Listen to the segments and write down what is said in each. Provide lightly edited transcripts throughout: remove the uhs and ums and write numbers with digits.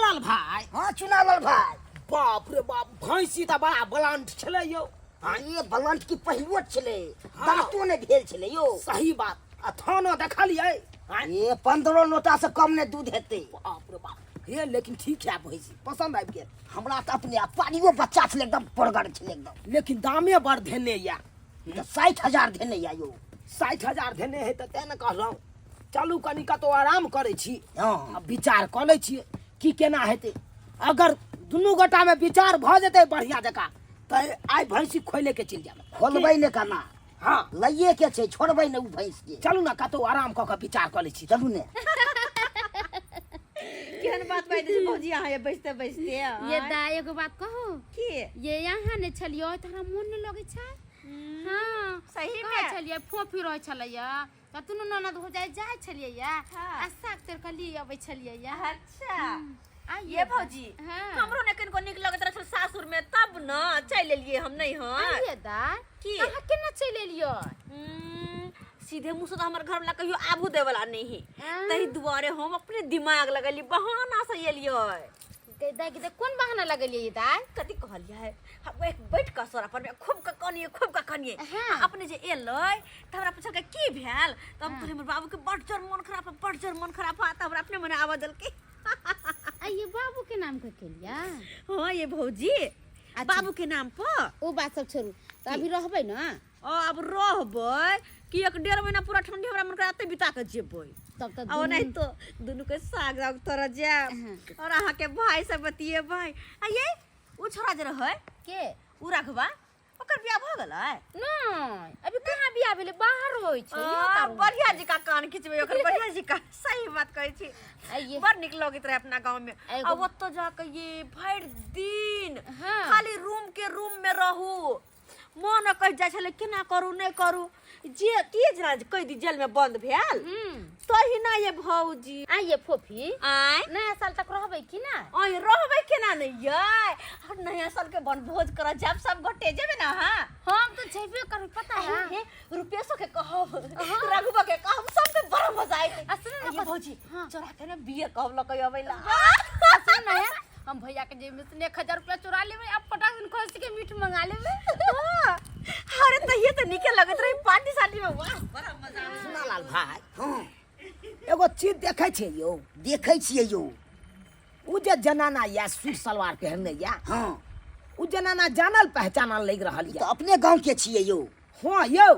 लाल भाई। हाँ चुनालाल भाई। बाप रे बाप, भैंसी तऽ बड़ा बलांट छलै यौ। ये बलंट की पहिलुअट छलै। हाँ। दाँतो नहि भेल छलै यौ। सही बात। आ थानो देखलियै? आँय? ये 15 लोटा से कम नहि दूध हेतै। बाप रे बाप, हे लेकिन ठीक है भैंसी, पसंद आबि गेल हमरा। तऽ अपने आ पानियो बच्चा छलै, एकदम बड़गर छलै एकदम। लेकिन दामे बड़ धेने या। तऽ 60,000 धेने या यौ। 60,000 धेने है तऽ तें ने कहलहुँ, चलू कनि कतहु आराम करै छी। हँ। आ विचार कऽ लै छियै की केना हेतै। अगर दुनू गोटामे विचार भऽ जेतै बढ़िआँ जकाँ तऽ आइ भैंसी खोले के चलि जायब। खोलबै ने केना? हँ। लैए के छै, छोड़बै ने ओ भैंस के। चलू ने कतहु आराम कऽ कऽ विचार कऽ लै छी। चलू ने। केहन बात बाजि दै छै भौजी अहाँ ये बैसते बैसते? ये दाय, एगो बात कहू? की? ये यहाँ ने छलियै तऽ हमरा मोन नहि लगै छै। हाँ। सही कहै में? छलियै, फोफी रहै छलैया तऽ दुनू ननद हो जाइ जाइ छलियै या। हाँ। आ साग तोड़ कऽ लिए अबै छलियै या। अच्छा। आ ये भौजी, हाँ। हमरो ने कनिको नीक लगैत रहै छल सासुर में, तब न चलि एलियै हम। नहीं हँ। ये दाय। की? अहाँ केना चलि एलियै? सीधे मुँह से तऽ हमर घरवाला कहियो आबू देवला वाला नहीं है। हाँ। ताहि दुआरे हम अपने दिमाग लगेली, बहाना से एलियै। गे दाय, गे दाय, कोन बहाना लगेलियै ये दाय? कथी कहलियै, हम एक बैठ कऽ सोरा पर में खूब कऽ कनिए, खूब कऽ कनिए। हाँ। आ अपने जे एलै तऽ हमरा पुछलकै की भेल, तऽ हम कहलियै हमर बाबू के बड जोर मन खराब है, बड जोर मन खराब है। तऽ हमरा अपने मने आबऽ देलकै। आ ये बाबू के नाम के केलियै? हाँ ये भौजी। अच्छा। बाबू के नाम पर। ओ बात सब छोड़ू, तऽ अभी रहबै ने? ओ अब रहबै कि एक डेढ़ महीना पूरा ठंडी हमरा मन कराते बिता के जेबै। तब तऽ आ ओनाहि तो दुनू के साग साग तोरा जायब। हाँ। और अहाँ के भाई से बतियेबै। आ ये उ छोरा जे रहै के? उ रखबा, ओकर बियाह भऽ गेलै? नहि, अभी कहाँ बियाह भेलै, बाहर रहै छै। इहो आ, तारू। बढ़िया जी का कान खिचबै ओकर, बढ़िया जी का। सही बात कहै छी। आ ये बड़ नीक लगैत रहे अपना गांव में। एगो- आ ओतऽ जाके ये भरि दिन हाँ। खाली रूम के रूम में रहू, मन कहि जाइ छलै केना करू नहि करू, जे के जेना कैदी जेल में बंद भेल तहिना ये भौजी। आ ये फोफी। आँय? नया साल तक रहबै कि ना? आँय, रहबै केना नहि यै, और नया साल के बनभोज करऽ जायब, सब गोटे जेबै ने अहाँ? हम तऽ जेबे करबै, पता है। हे, रुपेशो के कहब, रघुबो के कहब, सबके बड़ा मजा आयत। आ सुनू ने। आ ये भौजी। हाँ। चोरा के ने बियर कहब लऽ के अबै ला। आ सुनू ने, हम भैया के जेब में से 1000 रुपया चुरा लेबै आ फटाक से खोज के मीट मंगा लेबै। हाँ, अरे तहिए तऽ नीके लगैत रहे पार्टी सार्टी में, वाह बड़ा मजा आबै। सुनालाल भाई। हाँ। एगो चीज देखै छियै यौ? देखै छियै यौ। उ जे जनाना या सूट सलवार पहिरने या। हाँ। उ जनाना जानल पहचानल लागि रहल ई या। तऽ अपने गाँव के छियै यौ। हाँ यौ,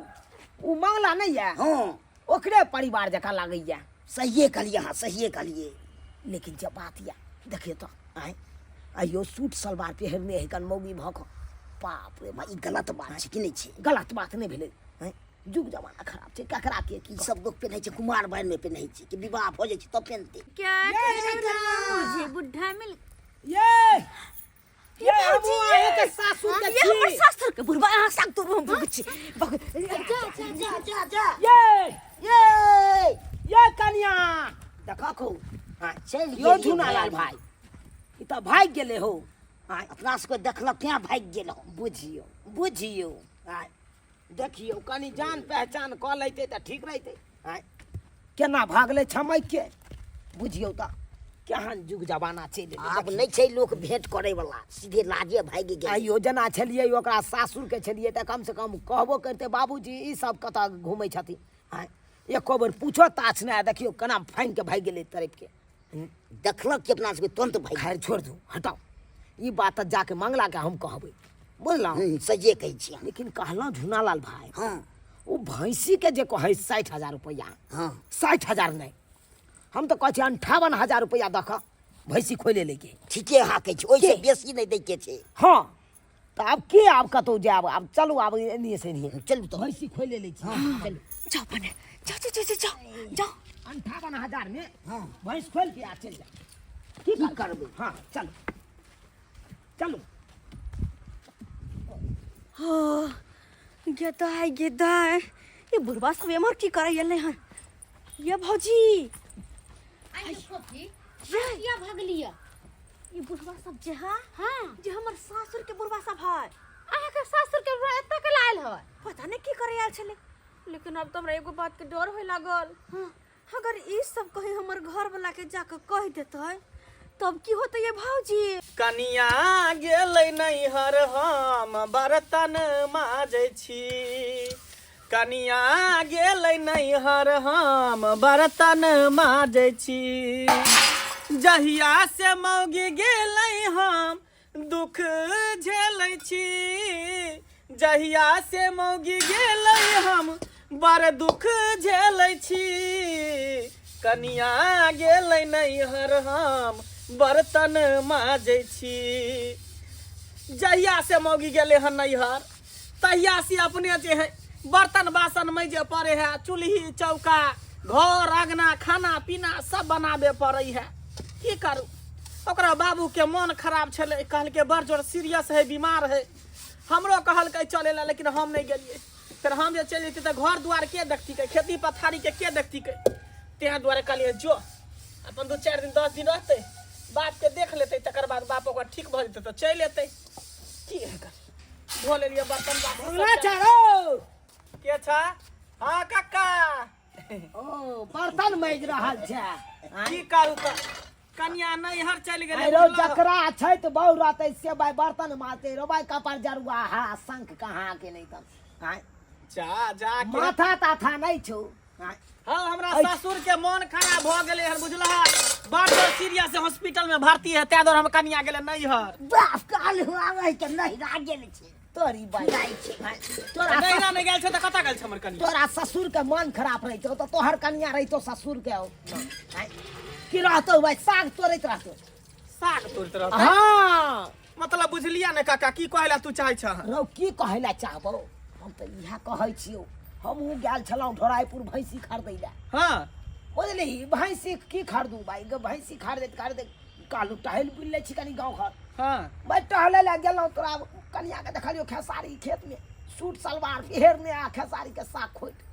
उ मंगला नहि या? हाँ। ओकरे परिवार जकाँ लागैया। सहिए कहलियै अहाँ, सहिए कहलियै। लेकिन जे बात या देखियौ तऽ, आँय आइयो सूट सलवार पहिरने है कन मौगी भऽ कऽ, बाप रे भाई, ई गलत बात छै कि नहि छै? गलत बात नहि भेलै। आँय, युग जमाना खराब छै, ककरा के की ई सब लोक पेन्है छै, कुमार बार मे पेन्है छै कि विवाह भऽ जाइ छै तब पेन्हतै? क्या मुझे बुढ़ा मिल ये ये ये भौजी, हमहूँ ये। अहाँके सासुर के ये हमर छी। सासुर के बुढ़बा, अहाँ साग तोड़ू, हम भगै छी। जा जा जा जा जा। ये ये ये कनिया देखा खो। हाँ, चलि यो गेलियै। झुनालाल भाई, ई तऽ भागि गेलै हो। आँय, अपना सबके देखलक तें भागि गेल हो। बुझियौ, बुझियौ, आँय देखियौ कनि जान पहचान कऽ लैतै तऽ ठीक रहितै। आँय केना भागलै छमकि के, बुझियौ तऽ केहन युग जमाना चलि एलै। आब नहि छै लोक भेंट करे वाला, सीधे लाजे भागि गेल। आइयो जेना छलियै ओकरा सासुरके छलियै तऽ कमसँ कम कहबो करितै, बाबूजी ई सब कतऽ घुमै छथिन? आँय एको बेर पूछो ताछ नहि, आ देखियौ केना फानि के भागि गेलै तड़पि के। देखलक कि अपना सबके तुरंत भागि। खैर छोड़ि दू, हटाउ ई बात, तऽ जाके मंगलाके हम कहबै, बुझलहुँ? सहिए कहै छी अहाँ। लेकिन कहलहुँ झुनालाल भाई। हाँ। ओ भैंसीके जे कहै 60,000 रुपैआ। हाँ। 60,000 नहि, हम तऽ कहै छी 58,000 रुपैआ दऽ कऽ भैंसी खोले लैके। ठीके अहाँ कहै छी, ओहिसँ बेसी नहि दैके छै। हाँ, तऽ आब के आब कतहु जायब, आब चलू, आब एनिये से एनिये चलू तऽ। भैंसी खोले लै छी। चलू। जाओ बने, जाओ जाओ जाओ जाओ जाओ। 58,000 में हाँ। भैंस खोल के आ चलि जायब। की करबै? हाँ चलू चलू। हाँ, गेदाय गेदाय, ये बुढ़बा सब एम्हर की करै एलै हन? ये भौजी। आइ फोफी, किया भगलियै? ये बुढ़बा सब जे है? हाँ। जे हमर सासुर के बुढ़बा सब है। अहाँके सासुर के बुढ़बा एतऽ के आयल है? पता नहीं की करे आयल छलै, लेकिन अब तो हमरा एगो बात के डर होए लागल। हाँ। अगर ई सब कहीं हमर घर वाला के जाके कह देतै तब की होतै ये भौजी? कनिया गेलै नैहर हम बर्तन माजै छी, कनिया गेलै नैहर हम बर्तन माजै छी। जहिया से मौगी गेलै हम दुख झेलै छी, जहिया से मौगी गेलै हम बड़ दुख झेलै छी। कनिया गेलै नैहर हम बर्तन माजै छी। जहिया से मौगी गेलै हन नैहर तहिया से अपने जे है बर्तन बासन मैजे पड़े है, चूल्ही चौका घर अंगना खाना पीना सब बनाबे पड़े है। की करू, ओकरा बाबू के मन खराब छलै, कहलकै बड़ जोर सीरियस है, बीमार है। हमरो कहलकै चले ला, लेकिन हम नहीं गेलिए। फिर हम जे चलि जैती तऽ घर दुआर के देखती के, खेती पथारी के के देखती के, तें दुआरे कहलिए जो अपन 2-4 दिन 10 दिन रहतै, बाप के देख लेतै, तकर बाद बाप ओकर ठीक भऽ जेतै तऽ चलि एतै। की एकर धो लेलिए बर्तन बासन सब। बोला चारो के छा? हाँ कक्का। ओ बर्तन माजि रहल छै। की करू तऽ कनिया नैहर चलि गेलै। अरे बुझलहो? जकरा छै तऽ बहु रहतै से भाई बर्तन माजतै रो भाई, कपार जरुआ हा शंख कहाँ के नहीं तब आँय? जा जा के माथा ताथा नहीं छौ आँय? हाँ, हमरा ससुर के मन खराब भऽ गेलै हन बुझलह, बड़ सीरियस हॉस्पिटल में भर्ती है, तै दुआरे हम कनिया गेलै नैहर। बाप काल हुआ वही के नहिरा गेल छै। तोरी बाई जाइ छै। आँय? तोरा नैहरा ससुर नहि गेल छै तऽ कतऽ गेल छै हमर कनिया? तोरा ससुर के मन खराब रहितो तऽ तोहर कनिया रहितो ससुर के आँय? की रहतो भाई, साग तोड़ैत रहतो। साग तोड़ैत रहतै? हाँ। मतलब बुझलियै ने काका की कहै लए तू चाहै छह? रौ की कहै लए चाहबौ, हम तऽ इएह कहै छियौ। हमहूँ गेल छलहुँ ढोराइपुर भैंसी खरीदै लए। हाँ। बुझली, भैंसी की खरीदू भाई, भैंसी खरीदैत खरीदैत कहलहुँ टहलि बुलि लै छी कनि गाँव घर। हाँ। भाई टहलै लए गेलहुँ, तोरा कनियाके देखलियौ खेसारी खेतमे सूट सलवार पहिरने आ खेसारीके साग खोटि।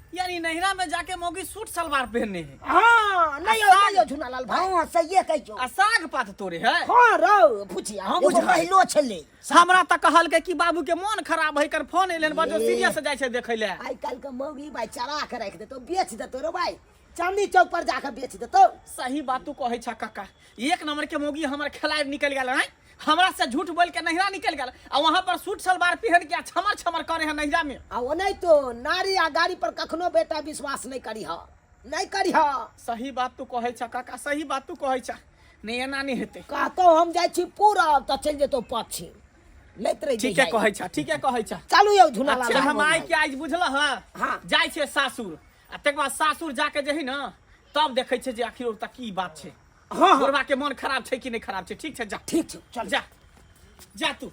यानी नैहरा में जाके मौगी सूट सलवार पहनने है। हाँ, नहीं हो, नहीं हो झुनालाल भाई। हाँ, सहिए कहै छौ। आ साग पात तोड़े है। हाँ रौ, पूछिया, हम एगो बुझल। महिलो छलै। हमरा तऽ कहलकै कि बाबू के मन खराब है, कर फोन एलन, बड़ सीरियस जाइ छै देखै ले। आइ काल्हि के मौगी भाई चरा के राखि देतौ, बेच देतौ रो भाई, चांदनी चौक पर जाके बेच देतौ। सही बात तू कहै छा काका, एक नंबर के मौगी हमर खेलाड़ निकल गेल है, हमरा से झूठ बोल के नैहरा निकल गेल आ वहां पर सूट सलवार पहन के छमर छमर करे है नैहरा में। आ ओनाहि तो नारी आ गाड़ी पर कखनो बेटा विश्वास नहीं करीह, नहीं करीह। सही बात तू कहै छा काका, सही बात तू कहै छा, नहीं एना नहीं हेतै। कहतो हम जाइ छी पूरब तऽ चलि जेतौ पश्चिम, लैत रहि ठीके कहै छा, ठीके कहै छा। चलू यौ झुनालाल अच्छा भाई, हम आइ के आज बुझल हँ, हाँ। जाइ छियै सासुर आ तकर बाद सासुर जाके जे है ना तब देखै छै जे आखिर ओतऽ की बात छै। हाँ, हाँ। बुढ़बा के मन खराब छै कि नहि खराब छै। ठीक छै जा। ठीक छै चल। जा जा तू,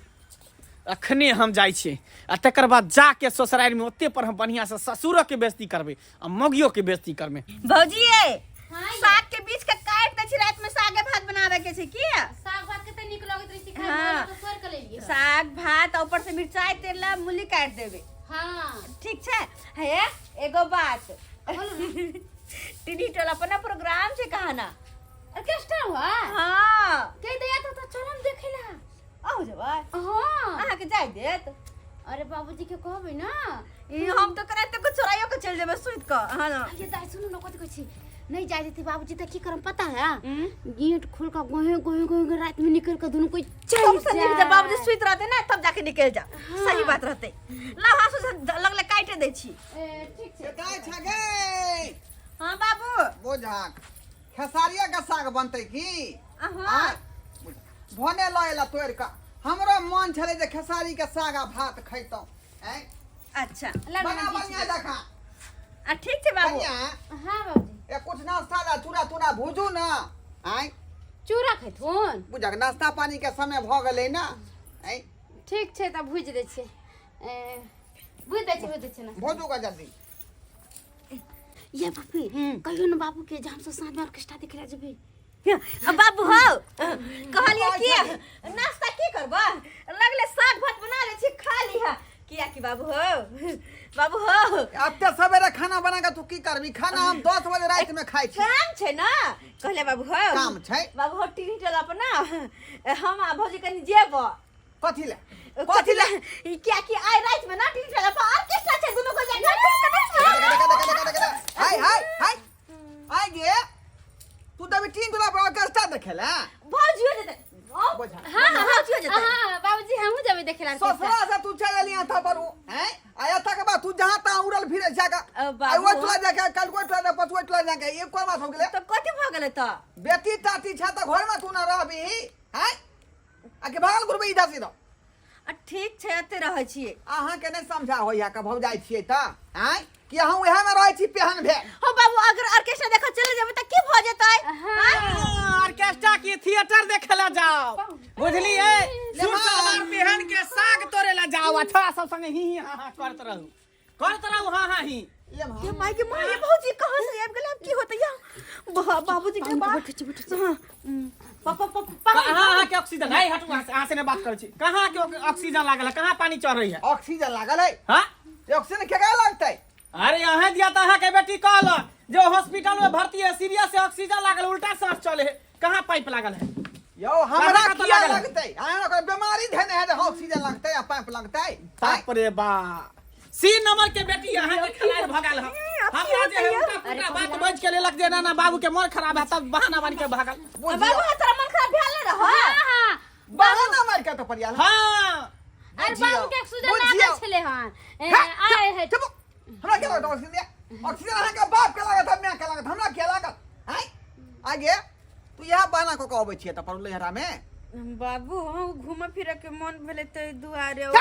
अखने हम जाइ छियै आ तकर बाद जाके ससुरारि में ओते पर हम बढ़िया से ससुरो के बेइज्जती करबै आ मौगियो के बेइज्जती करबै। भौजी ये हाँ ये। साग के बीच के काट दै छी, रात में सागे भात बनावे के छै की? साग भात कते नीक लगैत रहै छै खाय में, हाँ। तऽ तोड़ि के लेलियै। साग भात आ ऊपर से मिरचाई तेल ला मूली काट देबै। हाँ। ठीक छै। हे एगो बात, टीडी टोला पर ना प्रोग्राम छै कहाना ऑर्केस्ट्रा हुआ? हाँ। के दया तो तो चलम देखे ला। आहू जेबै? हाँ। अहाँ के जाय देत? अरे बाबूजी के कहबै ना। ई हम तो कराय तो कुछ चोराइयो के चल जेबै सुति क। हाँ ना। ये दाई सुनू ना, कथि कहै छी? नहीं जाय देती बाबूजी त की करम पता है? गेट खोल के गोहे गोहे गोहे गोहे रात में निकल के दुनू कोई चल सबसे नीक जब बाबूजी सुति रहते ना तब जाके निकल जा, सही बात रहते। लाओ हासु से लगले काटे दै छी। ए, ठीक छै। दाइ छा गे। हाँ बाबू। बोझाक खेसारिया के साग बनतै की? अहाँ। आँय? भने लऽ एला तोड़ि कऽ, हमरो मन छलै जे खेसारी के साग आ भात खैतहुँ। आँय? अच्छा। ला बना ना, बढ़िया जकाँ। आ ठीक छै बाबू। कनिया, हाँ बाबूजी। ए कुछ नाश्ता ला चूड़ा तूड़ा भूजू ना। आँय? चूड़ा खैथुन? बुझक नाश्ता पानी के समय भऽ गेलै ना। आँय? ठीक छै तब भूजि दै छियै। ए, भूजि दै छियै, भूजि दै छियै ना। भूजू का जल्दी। ये बापी, कहियो ना बाबू के जे हमसब साँझ में ऑर्केस्ट्रा देखे ला जेबै। अब बाबू हो कहलिए की नाश्ता की करबा, लगले साग भात बना ले छी खा लिहा। किया कि बाबू हो, बाबू हो एते सवेरे खाना बना के तू की करबी? खाना हम 10 बजे राति में खाइ छी। काम छै ना, कहले बाबू हो। काम छै? बाबू हो टीवी टोला पर ना हम आ भौजी कनी जेब। कथी ले? कथी ले? ई किया कि आइ राति में ना टीवी टोला पर ऑर्केस्ट्रा छै, दुनू को जाके देखा देखा देखा देखा देखा। हाय हाय हाय आइ गे, तू देबी तीन टोला पर ऑर्केस्ट्रा देखे ला भौजी हो जेतै। बोझा। हाँ हाँ भौजी हो जेतै। हाँ बाबूजी हमहूँ जेबै देखे ला ऑर्केस्ट्रा। ससुरा से तू चल एली था पर हैं आया था के बाद तू जहां तहां उड़ल फिरे जाके अ, बाबू। आई ओइ टोला जाके कल कोई टोला जाके पछुआ टोला जाके एक कोन बात हो गेलै तऽ कथी भऽ गेलै तऽ बेटी ताती छै तऽ घर में तू ना रहबी हैं आ के भागल घुरबै इधर से इधर आ ठीक छै एते रहै छियै अहाँ के नहीं समझा होइया के भौजाइ छियै तऽ आँय कि अहाँ उएह में रहै छी पेहन भेल हो बाबू अगर ऑर्केस्ट्रा देखऽ चले जेबै तऽ की भऽ जेतै हाँ, ऑर्केस्ट्रा की थिएटर देखे ला जाओ बुझलिए सूट सलवार पहन के साग तोड़े ला जाओ अच्छा सब संगे ही ही हाँ हाँ करत रहू करत रहू हाँ हाँ ही ले माँ। ये माय के माय ये भौजी कहाँ से आबि गेलै आब की होतै या बाबूजी के बात हाँ, पापा पापा कहाँ अहाँ के ऑक्सीजन है हटू वहाँ से अहाँ से नहीं बात करै छी कहाँ के ऑक्सीजन लागल है कहाँ पानी चढ़ रही है ऑक्सीजन लागल है हाँ ऑक्सीजन केकरा लगतै अरे अहाँ दिया तऽ अहाँ के बेटी कहलक जे हॉस्पिटल में भर्ती है सीरियस है ऑक्सीजन लागल उल्टा सांस चले है कहाँ पाइप लागल है यौ हमरा कहाँ कतऽ किया लागल है? लगतै अहाँ ओकर बीमारी धेने है जे ऑक्सीजन लगतै आ पाइप लगतै बाप रे बा सी नंबर के बेटी अहाँ के खिलाड़ी भगाल हम हमरा जे है उल्टा पुल्टा बात बज के लेलक जे ना ना बाबू के मन खराब है तब बहाना बन के भागल बाबू हाँ, तोरा मन खराब भेल नहि रहौ हाँ हाँ बहाना मारि के तऽ परियाल हाँ अरे बाबू के ऑक्सीजन बुझियौ। लागल छलै हन ए, हे, आए है चुप हमरा के लागत ऑक्सीजन दिया ऑक्सीजन अहाँ के बाप के लागत है माय के लागत हमरा के लागत हैं आगे तू इएह बहाना कऽ के अबै छियै तऽ पड़लै हरा में बाबू हम घूमऽ फिरऽ के मन भेलै ताहि दुआरे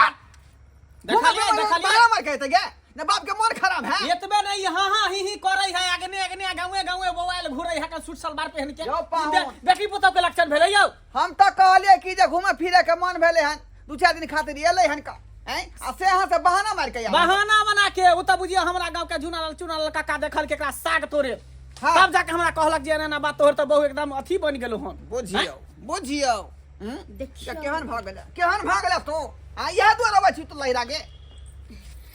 देखलियै देखलियै बहाना मारि के एतै गे ने बाप के मन खराब है एतबे नहीं हाँ हाँ ही ही करे है अगने अगने गाँवे गाँवे मोबाइल घूरे है सूट सलवार पहन के यौ पाहुन। बेटी पुतोह के लक्षण भेलै यौ हम तऽ कहलियै कि जे घूमे फिरे के मन भेलै हन दू चारि दिन खातिर एलै हन का हैं आ से अहाँ से बहाना मारि के आयल। बहाना बना के उ तऽ बुझियो हमरा गाँव के झुना लाल चुना लाल काका देखल के एकरा साग तोड़े हाँ। तब जाके हमरा कहलक जे एना एना बात तोहर तऽ बहु एकदम अथी बनि गेलौ हन बुझियौ बुझियौ हम्म? देखियौ। के केहन भऽ गेलै केहन भऽ गेलै तू आ इएह दुआरे अबै छी तू लहिरा गे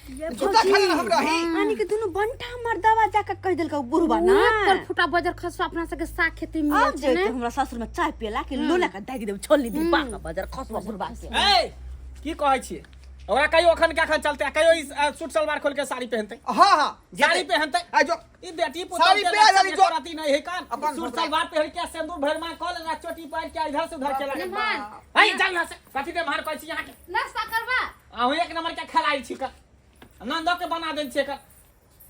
जूता खाली हम रही यानी कि दुनू बंटा हमर दवा जाके कहि देलकै बुढ़बा ना पर फुटा बजर खसो अपना सबके साग खेती में आब मिलल छै जैते ने हमरा ससुर में चाय पियला कि लोला के दागि देब छोली दी बाका बजर खसबा बुढ़बा के ए की कहै छियै ओकरा कहियो अखन के अखन चलते आ कहियो ई सूट सलवार खोल के साड़ी पहनते हाँ हाँ साड़ी पहनते आ जो ई बेटी पुतोह साड़ी के पहिर लक्षण जाली जो। एको रति नहीं है कान अपन सूट ससुराल। सलवार पहन के सिंदूर भर में कॉल ना चोटी पहन के इधर से उधर के लगे निमान। ए जाउ यहाँ से कथी के मार कहै छी यहाँ के नाश्ता करबा अहूँ एक नंबर के खेलाइ छी कर नंदो के बना देल छियै कर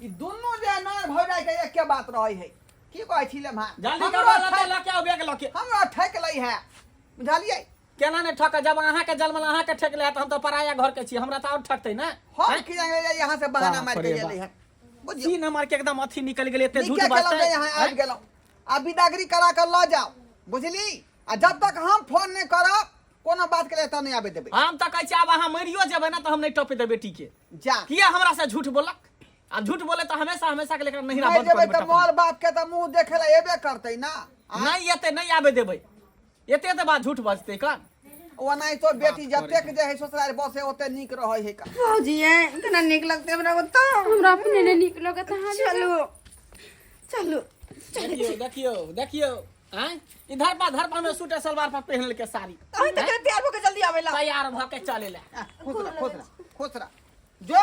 ई दुनू जे नर भौजाई के एके बात रहै है की कहै छी ले माँ जल्दी हमरो करबा लते ठक- लके आओ बैग लके हमरो ठक लै है बुझलियै केना नहि ठक जब अहाँके जन्मल अहाँके ठकले तऽ हम तऽ पराया घर के छी हमरा तऽ आओर ठकतै ने हम की जाने जे यहाँ से बहाना बाप मारि के रे गेलै बाप। है बुझियौ तीन नंबर के एकदम अथी निकल गेलै एते झूठ नीके केलहुँ बाजतै जे यहाँ आबि गेलहुँ आ बिदागरी करा कऽ लऽ जाउ बुझली आ जब तक हम फोन नहि करब कोनो बात के लिए एतऽ नहि आबे देबै हम तऽ कहै छी आब अहाँ मरियो जेबै ने तऽ हम नहि टपे देबै बेटी के जा किया हमरा से झूठ बोलक आब झूठ बोले तऽ हमेशा हमेशा के लेकर नहिरा मरि बंद जेबै कऽ तऽ देबै मोर बाप के तऽ मुँह देखे लए एबे करतै ना टपने। नहि एते नहि आबे देबै एते एते बात झूठ बजतै का ओनाहितो बेटी जतेक जे है ससुराल बसे ओते नीक रहै है का भौजी ये केना नीक लगतै हमरा ओतऽ हमरा अपने नहि नीक लगत अहाँ चलू चलू देखियौ देखियौ देखियौ आँय इधर पा धर पर में सूट आ सलवार पर पहन के साड़ी अहीं तऽ तैयार भऽ के जल्दी आबै ला तैयार भऽ के चले ला खुश रह खुश रह खुश रह जो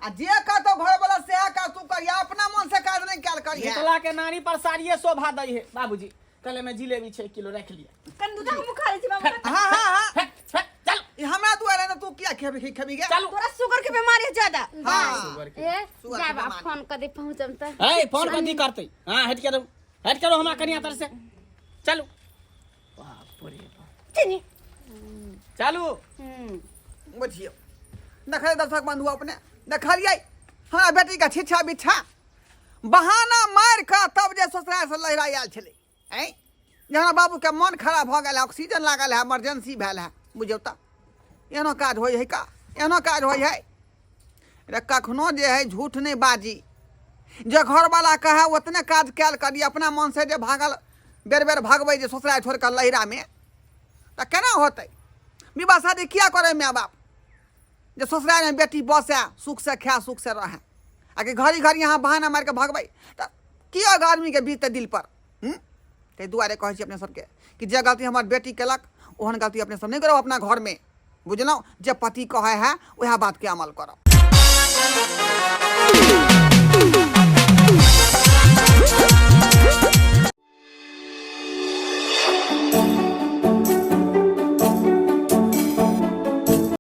आ जे कहतो घर वाला सएह काज तू करिया अपना मन से काज नहीं कयल करिया मिथिला के नारी पर साड़िए शोभा दै है बाबूजी कल में जिलेबी छै एक किलो रख लिया कनि दूध हमहूँ खा लै छी बाबू हाँ हाँ हाँ फेंक फेंक चल ई हमरा दुआरे ने तू किया खेबी खेबी गे चलू तोरा शुगर के बीमारी है ज्यादा हाँ ए सुअर के जाब आब बीमारी। फोन कऽ दे पहुँचम तऽ ए फोन कथी करतै हाँ हट के रहू हट के रहू हमरा कनिया तर से चलू बाप रे बाप चीनी चलू बुझियौ देखै दर्शक बंधु अपने देखलियै हमरा बेटी के छिछा बिछा बहाना मारि कऽ तब जे ससुराल से लहरा आयल छलै ऐं जे हमरा बाबूके मन खराब भऽ गेल है ऑक्सीजन लागल है इमरजेंसी भेल है बुझियौ तऽ एहनो काज होइ है का एहनो काज होइ है रे कखनो जे है झूठ नहि बाजी जे घरवाला कहै ओतने काज कयल करी अपना मन से जे भागल बेर बेर भगबै जे ससुराल छोड़ि कऽ लहिरामे तऽ केना होतै विवाह शादी किया करै माय बाप जे ससुरालमे बेटी बसए सुखसँ खाए सुखसँ रहए आ कि घड़ी घड़ी अहाँ बहाना मारि कऽ भगबै तऽ की एगो आदमीके बीततै दिलपर हूँ ताहि दुआरे कहै छी अपने सबके कि जे गलती हमर बेटी केलक ओहन गलती अपने सब नहि करब अपना घरमे बुझलहुँ जे पति कहै है उएह बातके अमल करब।